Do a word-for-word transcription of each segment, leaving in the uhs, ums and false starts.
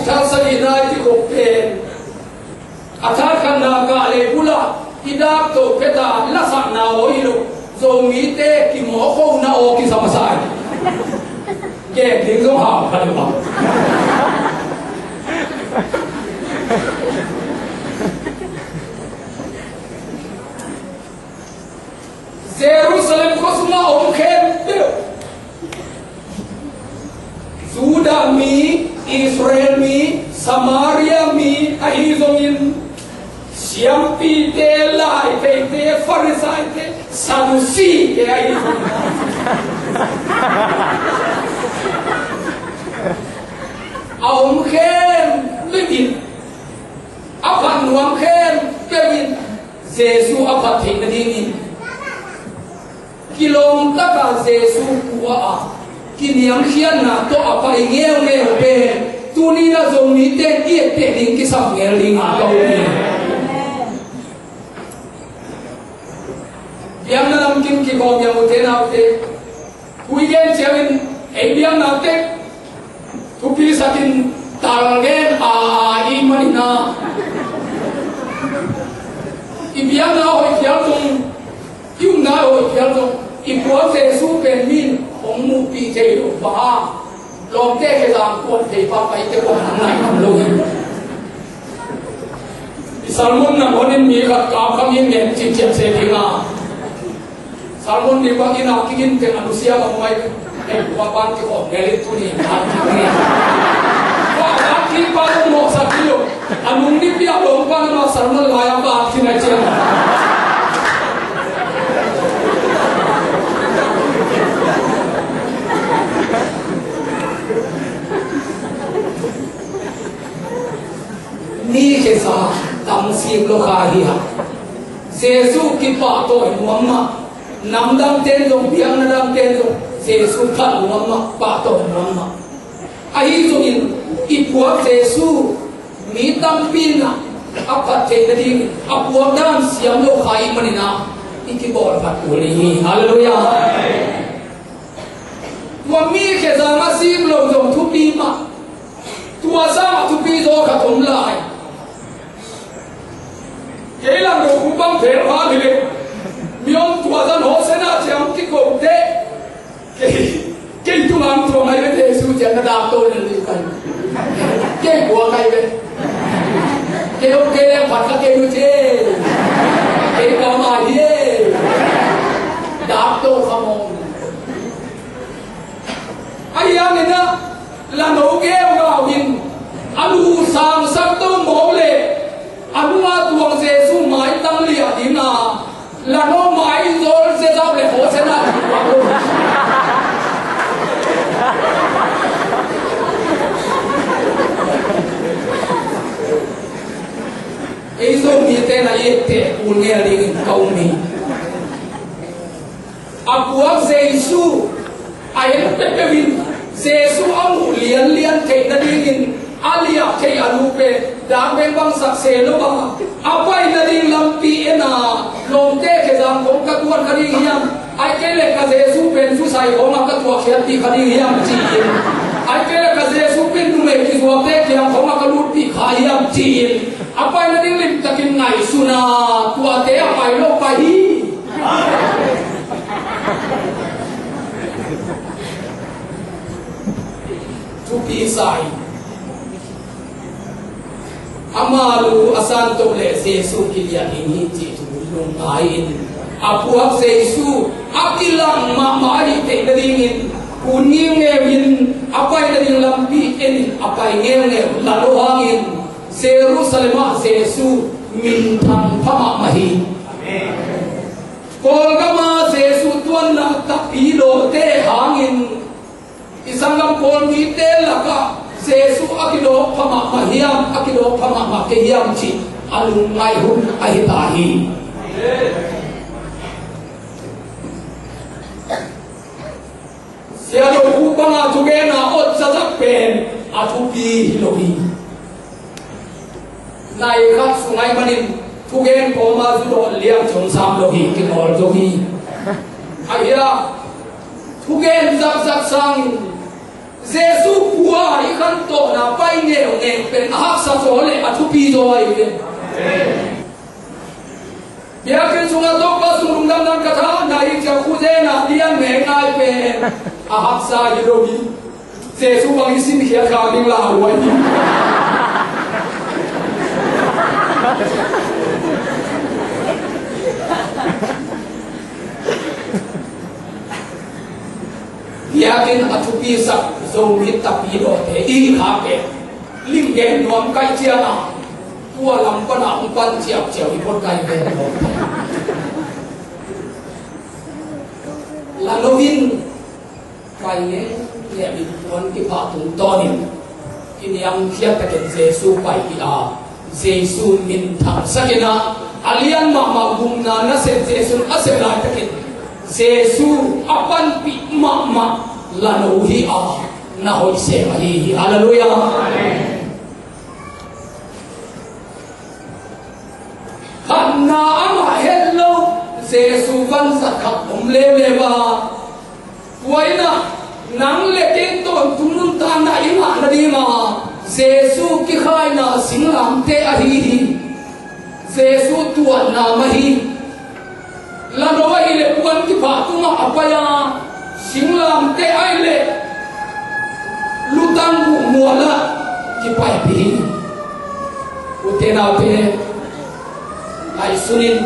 Thal sagihna i kikhop pen a thal khatna gah lei bulah i dak to peta lasakna aw hi lo, Zomite kimawkhona aw kisa masa hi. Gen ding zong hau kha deuh a. Jerusalem khua sungah om khempeuh, Judah mi, Israel mi, Samaria mi ahi zongin, siampite, laitheite, Farisaite, Sadusite ahi zongin, a om khempeuh in, a phat nuam khempeuh in Jesu a phat theih nadingin kilawm taka Jesu kua a kiniamkhiatna tawh a pai ngeungeu pen tuni-in a Zomite i etteh ding kisam ngel ding a ka um hi. Biakna lamkim kikhawm ia ute naute. Thu i gen ciangin ei biakna tek thupi sakin tal gen a i manina, i biakna hoih phial zong, i upna hoih phial zong, i puak Jesu pen min hong muhpih thei lo bang a, lawmte khezang kuan thei pah pai te kuan nang nai ngam lo hi. I sermon nang honin mi khat kap kham in ngen ciciat se ding a. Sermon ding bang inn a kigin teng a nusia bang mai. Ei, kua pan kikhawm ngel in tuni in a kigin. Kua a kik pan mawhsak hi lo. A nung nipi a lawm pan a sermon lai a kik khin a ciang. Mi khesa tam sik lo kha hi a. Jesu kipahtawi nuam mah. Namdangte in zong, biakna dangte in zong, Jesu phat nuam mah, pahtawi nuam mah. Ahi zongin i puak Jesu mi tampi in a phat theih nadingin a puak dan siam lo kha i hih manin a i kibawl phat kul ding hi. Halleluiah. Tua mi khezang a sik lo zong thupi mah. Tua sang a thupi zaw khat om lai. Kei lang lo khu bang phel pha hi le. Mi om tua zan Hosanna ciang kiko te. Kei, kei tu ngang tua ngai ve Jesu ciang na dak to le le kai. Kei kua kai ve. Kei om kei leng phat ka kei lu ce. Kei ka ma hi e. Dak to kha mong. Ahi hangin a, la no geugau in a lu sangsak to mawk le, a nunga tuang Jesu maitang liah ding a, la no mai zawl zezau le Hosanna. Ei Zomite na i etteh kul ngel dingin ka um hi. A puak Jesu a en peuhpeuh in Jesu a muh lianlian theih nadingin a liah theih a lu pen dang beng bangsak se lo a, a pai nading lampi en a, lawmte khezang khong ka tuan kha ding hiam? Ai kei le ka Jesu pen susai khong a ka tuakkhiatpih kha ding hiam ci-in, ai kei le ka Jesu pen numei kizuakte kiang khong a ka lutpih kha hiam ci-in, a pai nading limtakin ngaihsun a, tuate a pai lo pai hi. Thupi sa in ama lu a santo le Jesu kiliah ding hi cih thu lungngai in, a puak Jesu a kilang mahmah ahih theih nadingin kun ngeungeu in a pai nading lampi en in a pai ngeungeu la lo hangin Jerusalem ah Jesu minthang pha mahmah hi. Kawlgam ah Jesu tuanna takpi lawhte hangin i sanggam Kawl mite lakah Jesu a kidawk pha mahmah hiam, a kidawk pha mahmah kei hiam cih a lungngaih hun ahi ta hi. Sia lo uh banga thugen a ot zazak pen a thupi hi lo hi. Nai khat sung ahih manin thugen kawma zu dawn liang ciang sam lo hi, kingawl zo hi. Ahi a, thugen zakzak sangin Jesuh kua i khantohna pai ngeungeu pen a haksa zaw le a thupi zaw ahi ve. Biakinn sungah Topa sung lungdamna ka thahna hi ciang khut zenna lian meng ngai pen a haksa hi lo hi. Jesuh bang i sinkhiat kha ding lauhuai hi. Biakinn a thupisak Zomi tapidawte i kha pen limgen nuam kaih ciangin tua lam pana hong pan ciauciau i pawt kai ven lo. Lano in pai nge nge in puan kiphah tungtawnin kiniamkhiat takin Jesuh pai hi a, Jesuh minthangsak in a, a lian mahmah gupna nasep Jesuh a sep laitakin Jesuh a panpih mahmah Lano hi a, na hoih sem ahi hi. Halleluiah. Khatna amah het lo, Jesuh vanzat khat om leuleu a, tua in a nang le kei tawntung nuntakna i ngah nading a Jesuh kikhaina singlamteh ahi hi. Jesuh tuahna mah hi. Lano ahih leh puan kiphah tungah a pai a, singlamteh ahih leh lutang buh mualah kipaipih hi. Ute naute, ngaihsun in,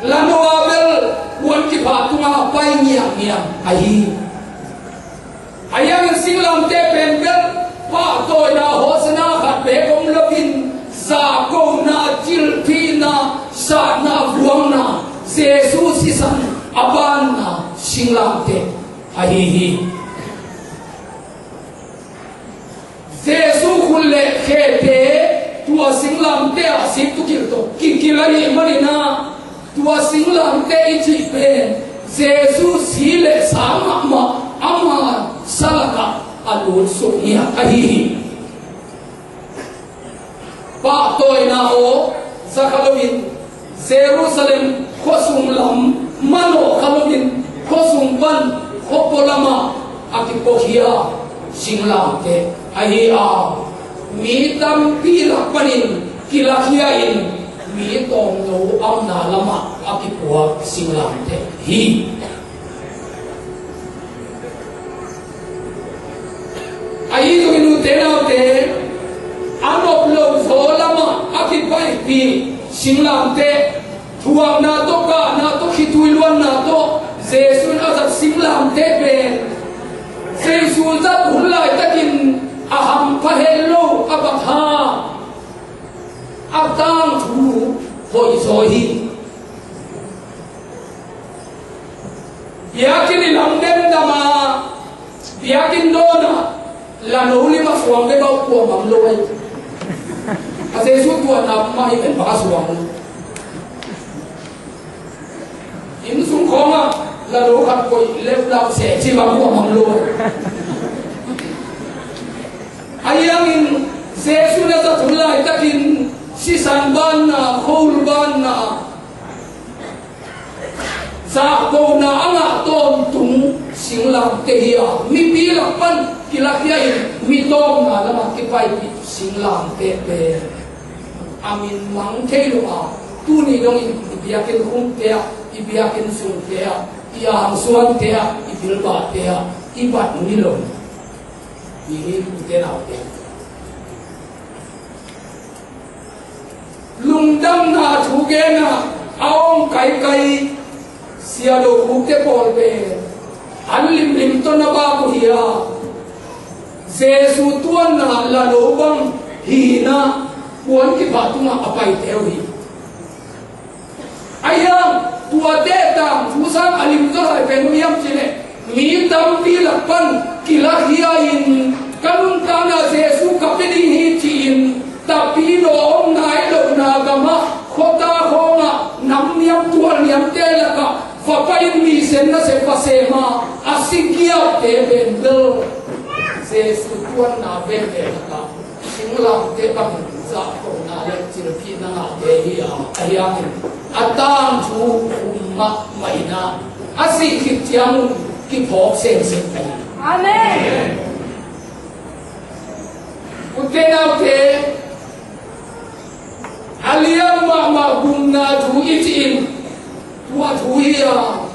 Lano a bel puan kiphah tungah a pai ngiamngiam ahi. Ahi hangin singlamteh pen bel pahtawina Hosanna khat beek om loin, zahkona, cilphihna, satna, vuakna, Jesuh sisan a banna singlamteh ahi hi. Jesuh khut le khete tua singlamteh ah sik tukilh tawh kikilh ahih manin a, tua singlamteh i cih pen Jesuh si le sa mahmah ama sa lakah a lutsuk ngiat ahi hi. Pahtawina aw za kha loin Jerusalem khuasung lam manawh kha loin khuasung pan khuapua lamah a kipuakhia singlamteh ahi a, mi tampi lak panin kilakhia in mi tawmno a omna lamah a kipuak singlamteh hi. Ahi zongin ute naute, a nop lo zaw lamah a kipaipih singlamteh, thuakna tawh, kahna tawh, khitui luanna tawh Jesuh in a zat singlamteh pen Jesuh zat hun laitakin a hampha het lo, a bang hang a tangthu hoih zaw hi. Biakinn i lam demdam a, biakinn dawn a, Lano lim a suang bek a kuamah om lo ahi. A Jesuh tuahna mah hi pen bang a suang lo. Inn sung khawngah Lano khat koih leulau seh ci bang kuamah om lo ahi. Ahi hangin Jesuh na zat hun laitakin sisan banna, khuahul banna, zahkona a ngah tawntung singlamteh hi a, mipi lak pan kilakhia in mi tawmna lamah kipaipih singlamteh pen a min mang thei lo a, tuni dongin i biakinn khumte ah, i biakinn sungte ah, i angsuante ah, i bilbahte ah i bat ni lo. Hi hi, ute naute. Lungdamna thu genna a om kaikai Sia Do Khukte pawl pen an limlim tawh na bak uh hi a, Jesuh tuanna Lano bang hi-in ah puan kiphah tungah a paite uh hi. Ahi hang tuate tangthu sang a limzaw lai pen bang hiam cih leh, mi tampi lak pan kilakhia in, ka nuntakna Jesuh ka pia ding hi ci-in, tapidaw om nai lohna gamah khuata khawngah namniam tualniamte lakah va pai-in misen nasep va sem a, a si kiaute pen bel Jesuh tuanna veve lakah singlamteh bangin zahkona le cilphihna ngahte hi a, ahi hangin a tangthu khum mahmah in ah, a sih khit ciangun kiphawk semsem hi. Amen. Ute naute, a lian mahmah gupna thu i cih in, tua thu hi a,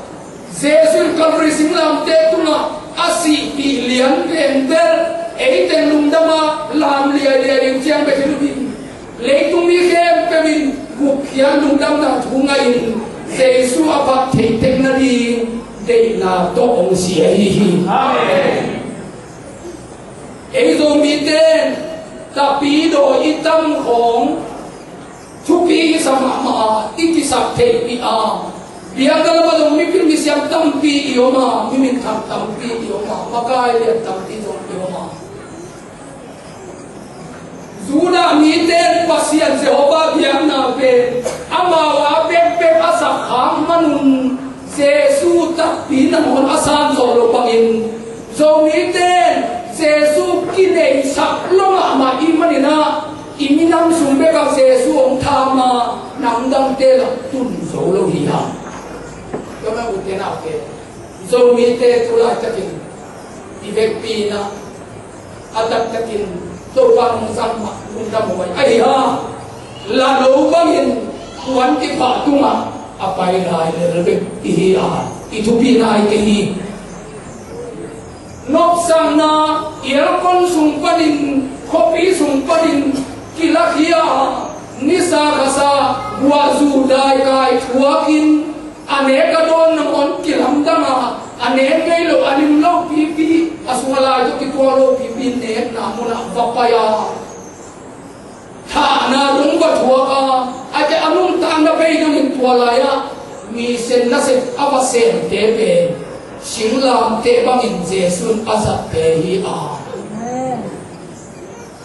Jesuh in Calvary singlamteh tungah a sihpih lian pen bel, ei teng lungdam a lam liailiai ding ciang bek hi lo in, leitung mi khempeuh in gupkhiat lungdamna thu ngah in, Jesuh a phat thei tek nading deihna tawh hong si ahi hi. Amen. Ei Zomite in tapidaw i tam khawng thupi i sa mahmah a, i kisap thei i a, biakna lamah zong mipil misiam tampi i om a, mi minthang tampi i om a, makai lian tampi zong i om a. Judah mite in Pasian Jehovah biakna pen amau a bekbek a sak khak manun, Jesuh takpi nangawn a sang zawh loh bangin, Zomite in Jesuh kineihsak lo mahmah i hih manin ah, i minam sung bekah Jesuh hong tham a, namdangte lak tun zo lo hi hang. Tua manin ute naute, Zomite tu laitakin i vekpi in ah, a taktakin Topa nong zang mah lungdam huai ahi hang, la lo bangin puan kiphah tungah a pai lai lel bek i hi a, i thupina hi kei hi. Nopsakna, aircon sung panin, khuapi sung panin kilakhia, nisa khasa, guahzu daikai thuakin, a nek a dawn nangawn kilamdang a, a nek ngei lo, a lim lo pipi, a sung a lai tawh kituak lo pipi nekna munah va pai a, thahna lung va thuak a, a te a nuntakna bei dongin tua lai-ah mi sen nasep a va semte pen singlamteh bangin Jesuh in a zatte hi a.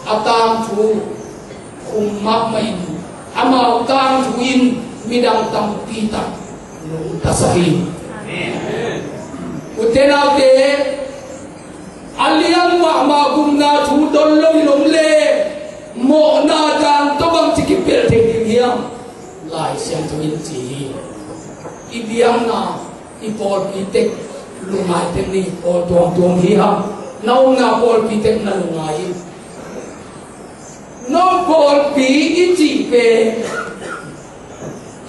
A tangthu khum mahmah in, amau tangthu in midang tampi tak nungta sak hi. Ute naute, a lian mahmah gupna thu don lo in om le, mawhna dan tawh bangci kipelh thei ding hiam? Lai Siangtho in ci hi. I biakna, i pawlpi tek lungngai tek ni, pawl tuamtuam hi hang. Na omna pawlpi tek na lungngai hi. No pawlpi i cih pen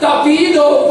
tapidaw